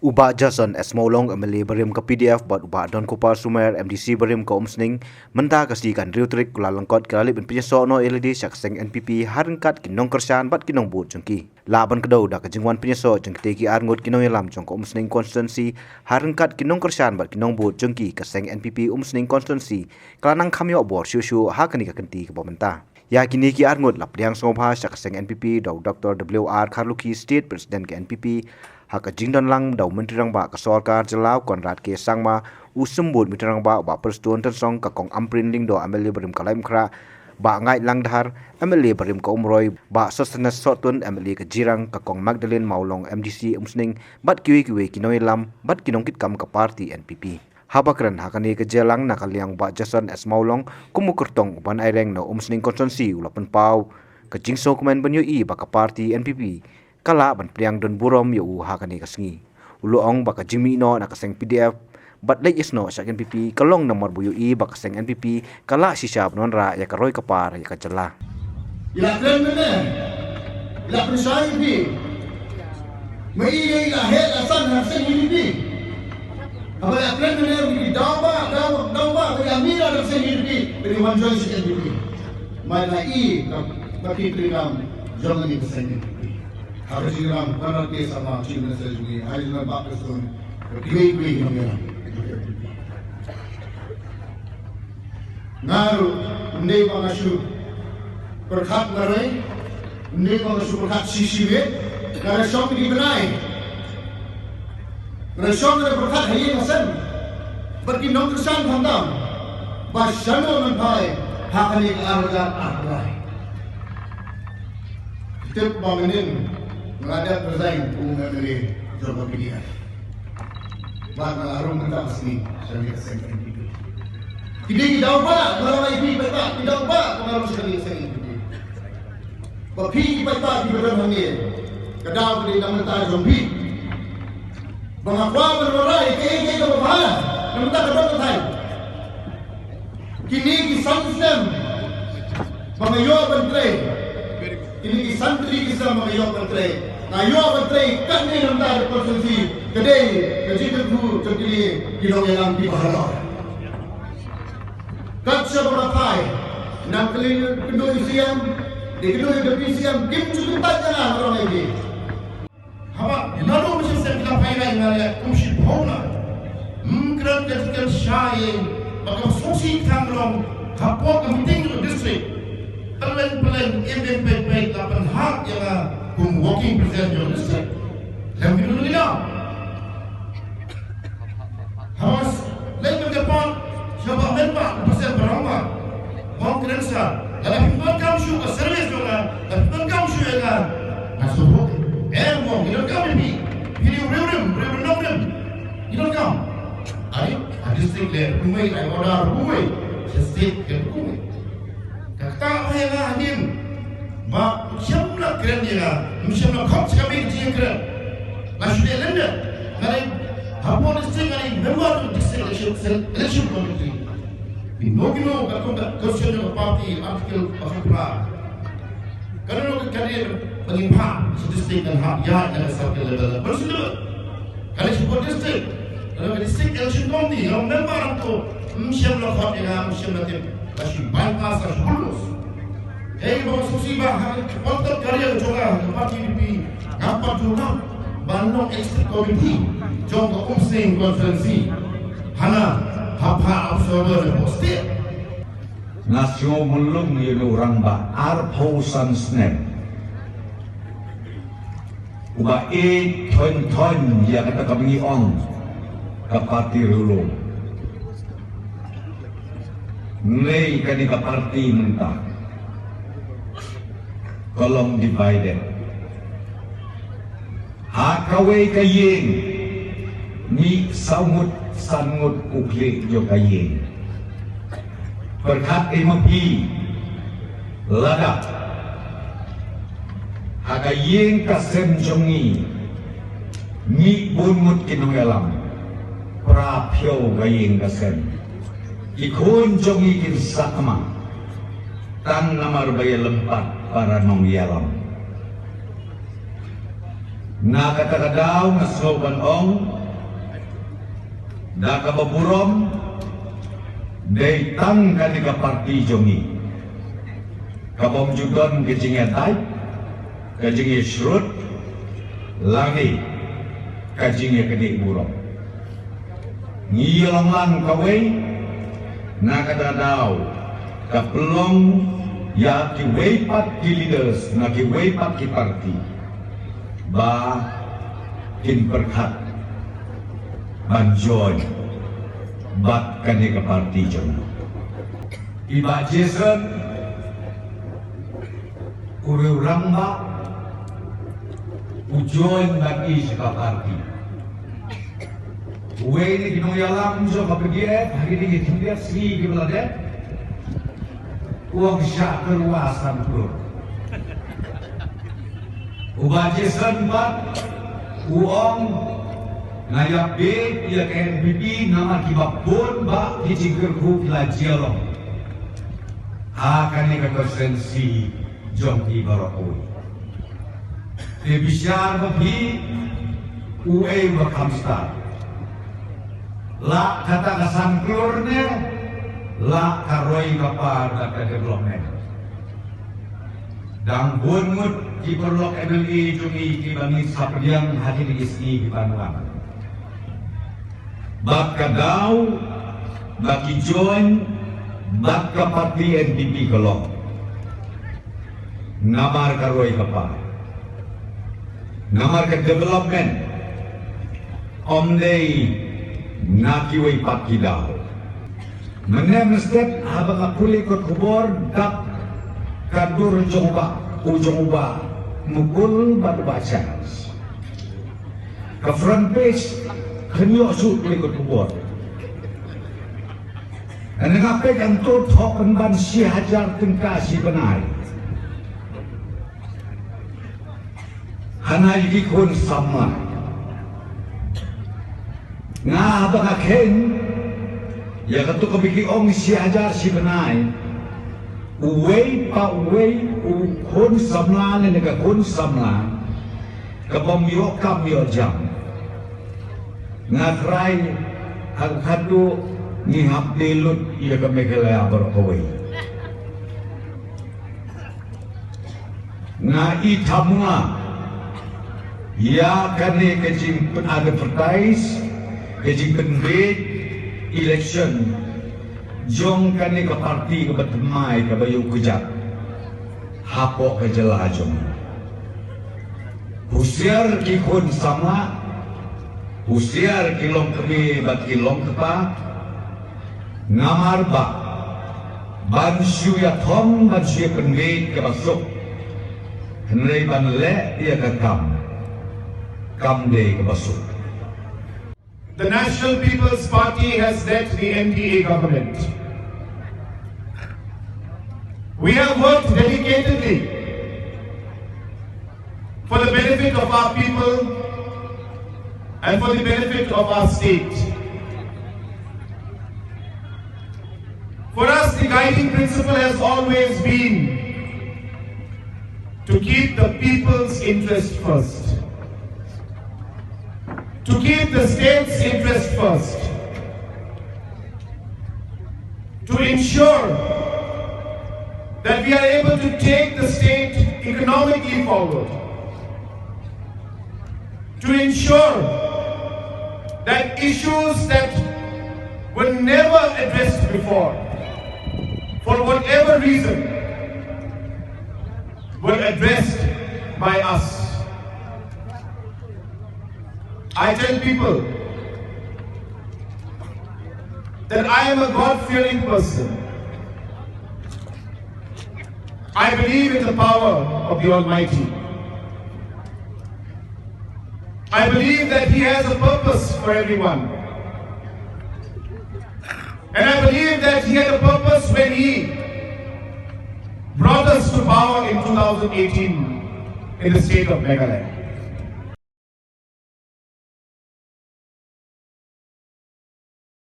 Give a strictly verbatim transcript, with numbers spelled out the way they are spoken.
U Bah Jason S Mawlong, M L A barim ka P D F, bad u Bah Donkupar Sumer, M D C barim ka Umsning, mynta ka sngi ka hynriew tarik u Kyllalyngkot, ki la leit ban pynïasoh noh ïa lade sha ka seng N P P ha ryngkat ki nongkyrshan bad ki nongbud jong ki. Lah ban kdew da ka jingwan pynïasoh jong kitei ki arngut ki nongïalam jong ka Umsning constituency ha ryngkat ki nongkyrshan bad ki nongbud jong ki, ka seng N P P Umsning constituency ka la nang kham ïoh bor shuh shuh ha kane ka kynti kaba mynta. Ïa kine ki arngut la pdiang sngewbha sha ka seng N P P da u Doctor W R Kharlukhi, State President ka N P P, ha ka jingdon lang da u Myntri Rangbah ka sorkar jylla u Conrad K Sangma, u Symbud Myntri Rangbah u Bah Prestone Tynsong, ka Kong Ampareen Lyngdoh, M L A barim ka Laitumkhrah, Bah Ngaitlang Dhar, M L A barim ka Umroi, Bah Sosthenes Sohtun, M L A ka Jirang, ka Kong Magdalene Mawlong, M D C Umsning, bad kiwei kiwei ki nongïalam bad ki nongkitkam ka party N P P. Haba kren ha kane ka jingïalang na ka liang u Bah Jason S Mawlong, kum u kyrtong u ban aireng na Umsning constituency, u la pynpaw ka jingsngewkmen ban ïohi ba ka party N P P ka lah ban pdiang don burom ïa u ha kane ka sngi. U la ong ba ka jingmih noh na ka seng P D F bad leit ïasnoh sha N P P ka long namar ba u ïohi ba ka seng N P P ka lah shisha ban wanrah ïa ka roi ka par ïa ka jylla. Ïa kren mynne, ïa pynshai phi. Ma i, i la heh la san ha seng U D P. Haba la kren mynne, i daw ba, daw, daw ba, i amira ha seng U D P, i wan join sha N P P. Ma la i, ka, ka ki tri ram, jong i ka seng U D P. Haba ji ram, Conrad K Sangma, Chief Minister jong i, ha i na bak ka sun, ka kiwei kiwei nongïalam. Nga ruh, ym dei ba nga shu pyrkhat marwei, ym dei ba nga shu pyrkhat shi shi wei, nga da shong ki bnai. Nga da shong, nga da pyrkhat ha ïing ha sem bad ki nongkyrshan khamtam ba shano ngan phai ha kane ka ar hajar arphew lai. Tip ba mynnin nga la dep resign kum u M L A jong ka P D F. Bad nga la rung mynta ka sngi sha kane ka seng N P P. Ki dei ki daw ba, nga la ïa phi paidbah, ki daw ba, nga la rung sha kane ka seng N P P. Ba phi ki paidbah phi ba don hangne, ka daw ka dei na ka bynta jong phi. Ba nga kwah ban wanrah ïa kaei kaei kaba bha na ka bynta ka dong ka thaiñ. Kine ki san snem ba nga ïoh ban trei. Kine ki san tylli ki snem ba nga ïoh ban trei. Nga ïoh ban trei katne na ka bynta ka constituency, ka dei ka jingkyrkhu jong kine ki nongïalam kiba halor. Kat shaba nga phai, nang kylli kynduh ïa u C M, dei kynduh ïa u Deputy C M, kim ju kyntait ïa nga, nga ong ïa phi. Haba naduh mynshem shen ki la phai ïa nga, kum shi bhong na. Ym kren ka jingkren shai, ba ka sngewsih tang long hapoh ka meeting jong ka district. Pyllein pyllein, im im peit peit, la pynhap ïa nga kum working president jong ka district. Lem ki dun ïa nga. Haba leit ban kyrpad sha u Bah Metbah, u president Bah Rangbah, nga ong kren sha, lada phim donkam shuh ka service jong nga, lada phim donkam shuh ïa nga, nga sngewthuh. Em, u ong, ngi donkam ïa phi. Phi dei u briew rim, briew nongrim. Ngi donkam. Ai, ha district leh kumwei, ai order kumwei, sha state leh kumwei. Kata ba ïa nga hadien ba ym shym la kren ïa nga, ym shym la khot sha ka mih ka jingkren. Nga shu dei lyndet, nga dei hapoh district, nga dei member of district election, election committee. Kino kino katkum ka constitution jong ka party, article ba khatphra. Kano kano ka candidate ba ngin phah sha district kan hap ïaid na ka circle level, level sha level. Ka leit sha ka district, ka leit ka district election committee, nga long member hangto, ym shym la khot ïa nga, ym shym la tip, la shu bypass, la shu bulldoze. Ei ba nga sngewsih ba ha ka political career jong nga ha ka party U D P, ngam pat ju lap ban long executive committee jong ka Umsning constituency. Hana ha Phah Absorber ne Post. Nga sngew mlung ïa u rangbah arphew san snem. Uba ïeit thon thon ïa kata kaba ngi ong ka party riewlum. Ngi kane ka party mynta ka long divided. Ha kawei ka ïing, mih saw ngut san ngut u khlieh jong ka ïing. Pyrkhat ei ma phi, lada ha ka ïing ka sem jong ngi mih bun ngut ki nongïalam, pra phew ka ïing ka sem, ki khun jong ngi kin sakma tang namar ba ïalympat para nongïalam. Na kata ka daw nga sngewbha ban ong da kaba burom, dei tang kane ka parti jong ngi ka bym ju don ka jingïadei, ka jingïashrut lane ka jingïakynduh burom. Ngi ïa long lang kawei na kata ka daw, ka pynlong ïa kiwei pat ki leaders na kiwei pat ki parti ba kin pyrkhat ban join bad kane ka parti jong ngi. I Bah Jason u riew rangbah, u join bad ngi sha ka parti. Uwei na ki nongïalam jong ka P D F ha kine ki khyndiat sngi kiba la dep, u ong shah kyrwa san klur. U Bah Jason pat u ong, nga ïa bit ïa ka N P P namar kiba bun bah ki jingkyrkhu ki la jia long ha kane ka constituency jong ngi baroh kawei. Te bishar ba phi, uei uba kham stad? La kata ka san klur ne la ka roi ka par bad ka development? Dang bun ngut ki paralok M L A jong ngi kiba ngi sa pdiang ha kine ki sngi kiban wan. Bad ka daw ba ki join bad ka parti N P P ka long namar ka roi ka par, namar ka development, ym dei na kiwei pat ki daw. Mynne mynstep haba nga pule kot khubor, dap ka dur jong u Bah, u jong u Bah Mukul bad u Bah Charles. Ka front page ka ñiuh shuh ki kot khubor. Nga peit hangto thok pynban shi hajar tyngka shi bnai. Hana ïa ki khun samla. Nga haba nga kheiñ ïa kato kaba ki ong shi hajar shi bnai, uwei pa uwei u khun samla ne ka khun samla ka bym ïoh kam ïoh jam, nga trai ha kato ngi hap die lut ïa ka Meghalaya baroh kawei. Nga i thamla ïa kane ka jingpyn-advertise, ka jingpynbeit election jong kane ka parti kaba thymmai kaba ïoh kjat hapoh ka jylla jong ngi. Husiar ki khun samla, husiar ki longkmie bad ki longkpa, namar ba ban shu ïathong, ban shu ïapynbeit kaba suk, hynrei ban leh ïa ka kam kam dei kaba suk. The National People's Party has led the N D A government. We have worked dedicatedly for the benefit of our people and for the benefit of our state. For us, the guiding principle has always been to keep the people's interest first, to keep the state's interest first, to ensure that we are able to take the state economically forward, to ensure that issues that were never addressed before, for whatever reason, were addressed by us. I tell people that I am a God-fearing person. I believe in the power of the Almighty. I believe that He has a purpose for everyone. And I believe that He had a purpose when He brought us to power in two thousand eighteen in the state of Meghalaya.